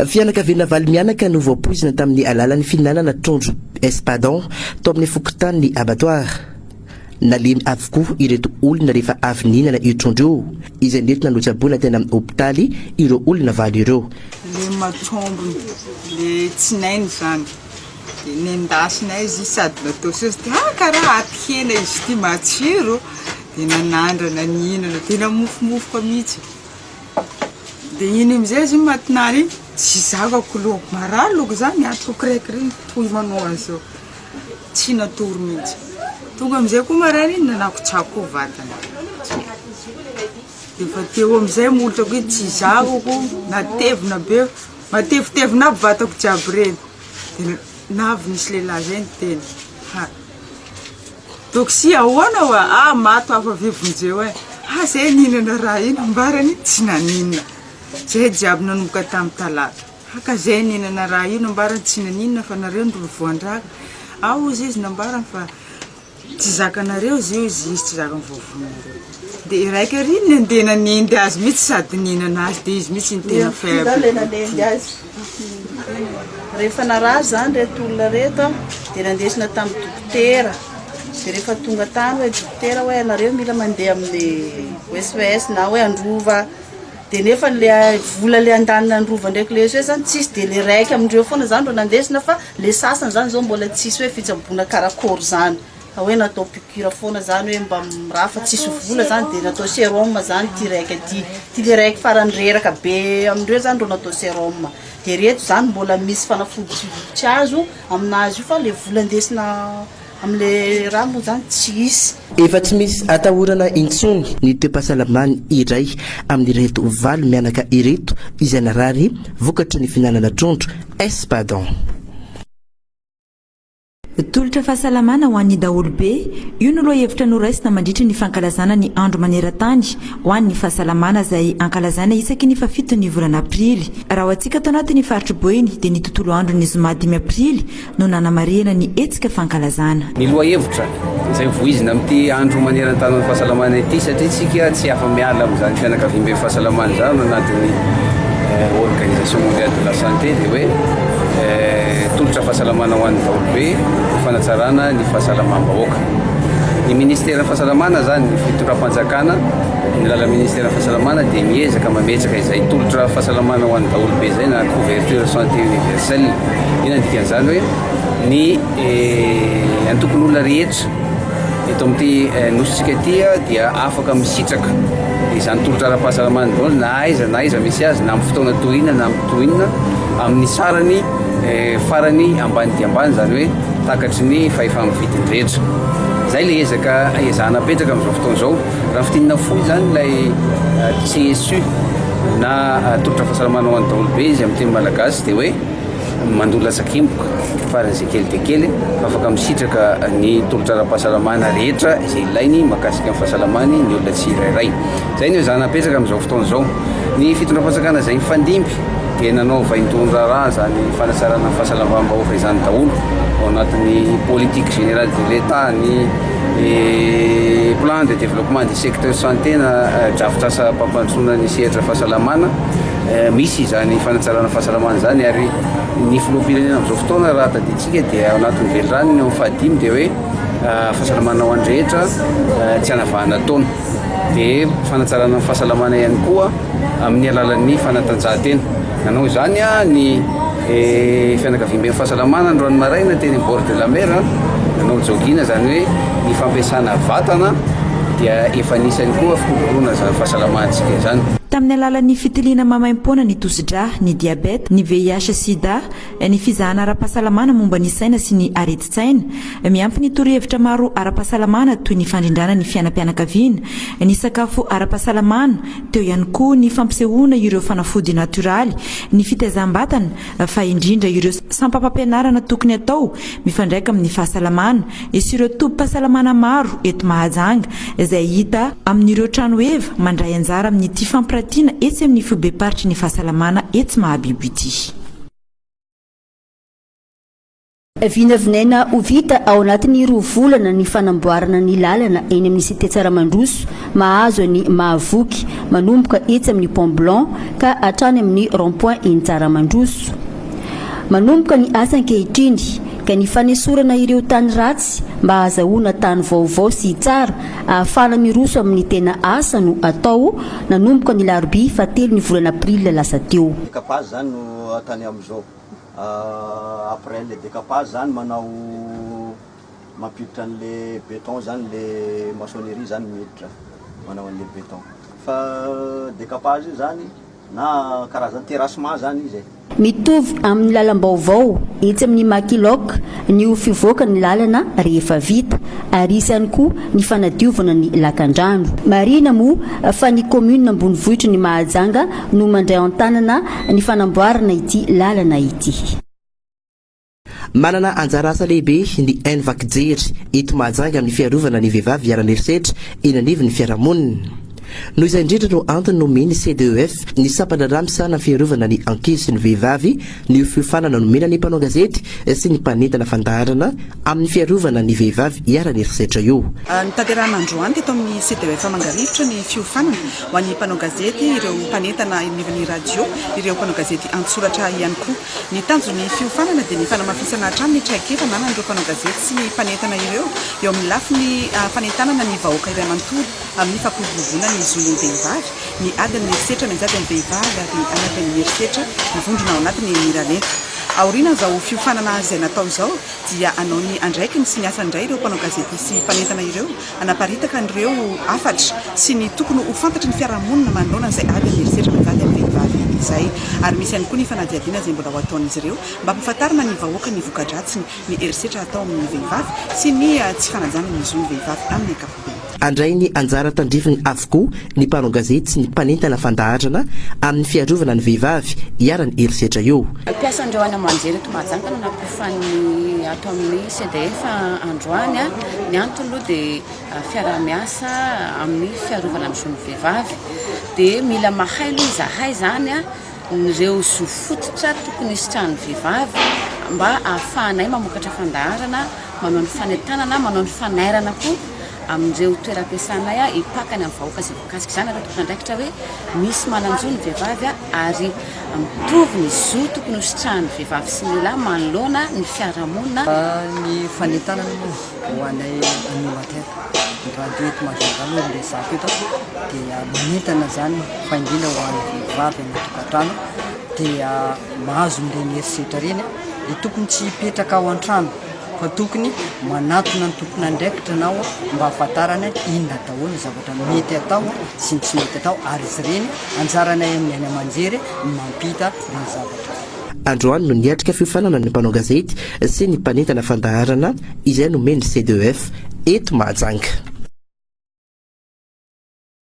Fianakaviana valo mianaka no voapoizina tamin'ny alalan'ny fihinanana trondro espadon tao amin'ny fokontanin'ny Abattoir. Nalemy avokoa ireto olona rehefa avy nihinana io trondro io, izay nentina notsaboina teny amin'ny hopitaly ireo olona valo ireo. Le matsombony, le tsinainy zany, de nendasinay izy sady natao saosy de ah karaha aty hena izy ity matsiro, de nanandrana nihinana, de namofomofoka mihitsy. De iny amizay izy iny matinale iny tsy zakako aloha, marary loko za miatrika kiraiky regny toy manao an'izao, tsy natory mihitsy, tonga amizay koa maraina iny nanakotsako koa vatana, de efa teo amizay molotrako iny tsy zakako, natevina be, matevitevina aby vatako jiaby regny, de navy nisy lehilahy zay niteny, ha. Doxy ahoana oa? Ah maty aho fa avy vonjeo eh! Ah zay nihinana raha iny ambarany tsy naninona, zay jiaby nanomboka tamin'ny talata, ah ka zay nihinana raha io nambarany tsy naninona fa nareo no voandraka, ah ozy izy nambarany fa tsy zakanareo izy io izy tsy zakan'ny vavonareo, de iraika ary iny nandeha nanendy azy mihitsy sady nihinana azy de izy mihitsy no tena faible. Rehefa narary izany ireto olona ireto dia nandesina tamin'ny dokotera. Dia rehefa tonga tany hoe dokotera hoe ianareo mila mandeha amin'ny SOS na hoe Androva. Dia nefa ilay vola ilay andanina Androva ndraiky ilay SOS zany tsisy dia ilay raika amindreo foana izany no nandesina fa ilay sasany izany izao mbola tsisy hoe fitsaboana karakôry izany. Fa hoe natao piqûre foana zany hoe mba miraha fa tsisy vola zany de natao sérum zany ty raika ty, ty le raiky farany reraka be amindreo zany reo natao sérum, de reto zany mbola misy fanafody tsy tsy azo aminazy io fa le vola ndesina amle raha moa zany tsisy. Efa tsy misy atahorana intsony ny toe-pahasalamany iray amin'ireto valo mianaka ireto izay narary vokatry ny fihinanana trondro espadon. Tolotra fahasalamana ho an'ny daholobe, io no lohahevitra noraisina mandritra ny fankalazana ny andro maneran-tany ho an'ny fahasalamana izay ankalazaina isaky ny fahafiton'ny volana aprily. Raha ho antsika ato anatin'ny faritr'i Boeny dia ny tontolo andron'ny zoma dimy aprily no nanamarihana ny hetsika fankalazana. Ny lohahevitra izay voizina amin'ity andro maneran-tanin'ny fahasalamana ity satria isika tsy afa-miala amin'izany fianakaviamben'ny fahasalamana izany ao anatin'ny Organisation mondiale de la santé dia hoe tolotra fahasalamana ho an'ny daholobe ho fanatsarana ny fahasalamam-bahoaka. Ny ministeran'ny fahasalamana izany, ny fitondram-panjakana, ny alalan'ny ministeran'ny fahasalamana dia miezaka mametraka izay tolotra fahasalamana ho an'ny daholobe izay na couverture santé universelle. Inona ny dikan'izany hoe ny antokon'olona rehetra eto amin'ity nosintsika ity dia afaka misitraka izany tolotra ara-pahasalamana daholo na aiza na aiza misy azy na amin'ny fotoana toy inona na amin'ny toy inona amin'ny sarany farany ambany dia ambany izany hoe takatry ny fahefa-mividiny rehetra. Izay ilay ezaka ezahana apetraka amin'izao fotoana izao. Raha fintinina fohy izany ilay CSU na tolotra fahasalamana ho an'ny daholobe izy amin'ny teny malagasy dia hoe mandoa latsakemboka faran'izay kely dia kely fa afaka misitraka ny tolotra ara-pahasalamana rehetra izay ilainy mahakasika ny fahasalamany ny olona tsirairay. Izay no ezahana apetraka amin'izao fotoana izao. Ny fitondram-panjakana izay nifandimby dia nanao vaindohan-draharaha izany fanatsarana ny fahasalamam-bahoaka izany daholo ao anatin'ny politique générale de l'Etat, ny plan de développement du secteur santé na drafitrasam-pampandrosoana ny sehatra fahasalamana. Misy izany fanatsarana fahasalamana izany ary ny filoham-pirenena amin'izao fotoana raha tadidintsika dia ao anatin'ny velirano ny amin'ny fahadimy dia hoe fahasalamana ho an'ny rehetra tsy anavahana taona. Dia fanatsarana ny fahasalamana ihany koa amin'ny alalan'ny fanatanjahantena. Nanao izany ny fianakaviamben'ny fahasalamana androany maraina teny bord de la mer, nanao jogging izany hoe ny fampiasana vatana dia efa anisan'ny koa fikolokoloana izany fahasalamantsika izany. Tamin'ny alalan'ny fitiliana maimaimpoana ny tosidra, ny diabeta, ny VIH sida, ny fizahana ara-pahasalamana momba ny saina sy ny aretin-tsaina, miampy ny torohevitra maro ara-pahasalamana toy ny fandrindrana ny fiainam-pianakaviana, ny sakafo ara-pahasalamana, teo ihany koa ny fampisehoana ireo fanafody natioraly, ny fitaizam-batana fa indrindra ireo sampam-pampianarana tokony atao mifandraika amin'ny fahasalamana sy ireo tobim-pahasalamana maro eto Mahajanga izay hita amin'ireo trano heva mandray anjara amin'ity fampiratiana etsy amin'ny foibem-paritry ny fahasalamana etsy Mahabibo ity. Vinavinaina ho vita ao anatin'ny 2 volana ny fanamboarana ny lalana eny amin'ny Cité Tsaramandroso mahazo an'i Mahavoky, manomboka etsy amin'ny Pont Blanc ka hatrany amin'ny Rond Point eny Tsaramandroso. Manomboka ny asa ankehitriny ka ny fanesorana ireo tany ratsy mba hahazahoana tany vaovao sy tsara ahafahana miroso amin'ny tena asa no atao nanomboka ny larobia fahatelo ny volana aprily lasa teo. Décapage zany no atany amizao. Après le décapage zany manao mampiditra an'le béton zany, le maçonnerie zany miditra manao an'le béton, fa décapage io zany na karazany terrassement zany izy e. Mitovy amin'ny lalam-baovao etsy amin'ny Makilok ny ho fivoaka ny lalana rehefa vita ary hisy ihany koa ny fanadiovana ny lakandrano. Marihina moa fa ny kaominina ambonivohitry ny Mahajanga no mandray an-tanana ny fanamboarana ity lalana ity. Manana anjara asa lehibe ny haino vaky jery eto Mahajanga amin'ny fiarovana ny vehivavy iharan'herisetra eny anivon'ny fiarahamonina. Noho izay indrindra no antony nomen'ny CDEF, ny sampan-draharaha misahana ny fiarovana ny ankizy sy ny vehivavy, ny fiofanana nomena ny mpanao gazety sy ny mpanentana fandaharana amin'ny fiarovana ny vehivavy iharan'ny herisetra io. Notanterahina androany teto amin'ny CDEF Mangarivotra ny fiofanana ho an'ny mpanao gazety, ireo mpanentana eo anivon'ny radio, ireo mpanao gazety an-tsoratra ihany koa. Ny tanjon'ny fiofanana dia ny fanamafisana hatrany ny traikefa ananan'ireo mpanao gazety sy ny mpanentana ireo eo amin'ny lafiny fanentanana ny vahoaka iray manontolo amin'ny fampiroboroboana ny zon'ny vehivavy, ny adin'ny herisetra mianjady amin'ny vehivavy ary ny anadin'ny herisetra mivondrona ao anatin'ny miralenta. Aorianan'izao fiofanana izay natao izao dia hanao ny andraikiny sy ny asany indray ireo mpanao gazety sy mpanentana ireo hanaparitaka an'ireo hafatra sy ny tokony ho fantatry ny fiarahamonina manoloana izay ady amin'ny herisetra mianjady amin'ny vehivavy izay ary misy ihany koa ny fanadihadiana izay mbola ho ataon'izy ireo mba hampahafantarina ny vahoaka ny voka-dratsiny ny herisetra atao amin'ny vehivavy sy ny tsy fanajana ny zon'ny vehivavy amin'ny ankapobeny. Handray ny anjara tandrifiny avokoa ny mpanao gazety sy ny mpanentana fandaharana amin'ny fiarovana ny vehivavy iharan'ny herisetra io. Mpiasan'ireo haino aman-jery eto Mahajanga no nampiofany ato amin'ny CDF androany. Ny antony aloha dia fiaraha-miasa amin'ny fiarovana ny zon'ny vehivavy. Dia mila mahay aloha izahay izany ireo zo fototra tokony hisitrahan'ny vehivavy mba ahafahanay mamokatra fandaharana, manao ny fanentanana, manao ny fanairana koa amin'ireo toeram-piasanay hipaka any amin'ny vahoaka izay voakasika izany ireo tompon'andraikitra hoe misy manan-jo ny vehivavy ary mitovy ny zo tokony hositrahan'ny vehivavy sy ny lehilahy manoloana ny fiarahamonina. Ny fanentanana moa ho anay animateur ny radio eto Majunga aloha no resahako eto dia manentana izany fa indrindra ho an'ny vehivavy any an-tokantrano dia mahazo an'ireny herisetra ireny dia tokony tsy hipetraka ao an-trano fa tokony manatona ny tompon'andraikitra anao mba hahafantarana inona daholo ny zavatra mety atao sy ny tsy mety atao ary izy ireny anjaranay amin'ny haino aman-jery ny mampita ireny zavatra ireny. Androany no niatrika fiofanana ny mpanao gazety sy ny mpanentana fandaharana izay nomen'ny CDEF eto Mahajanga.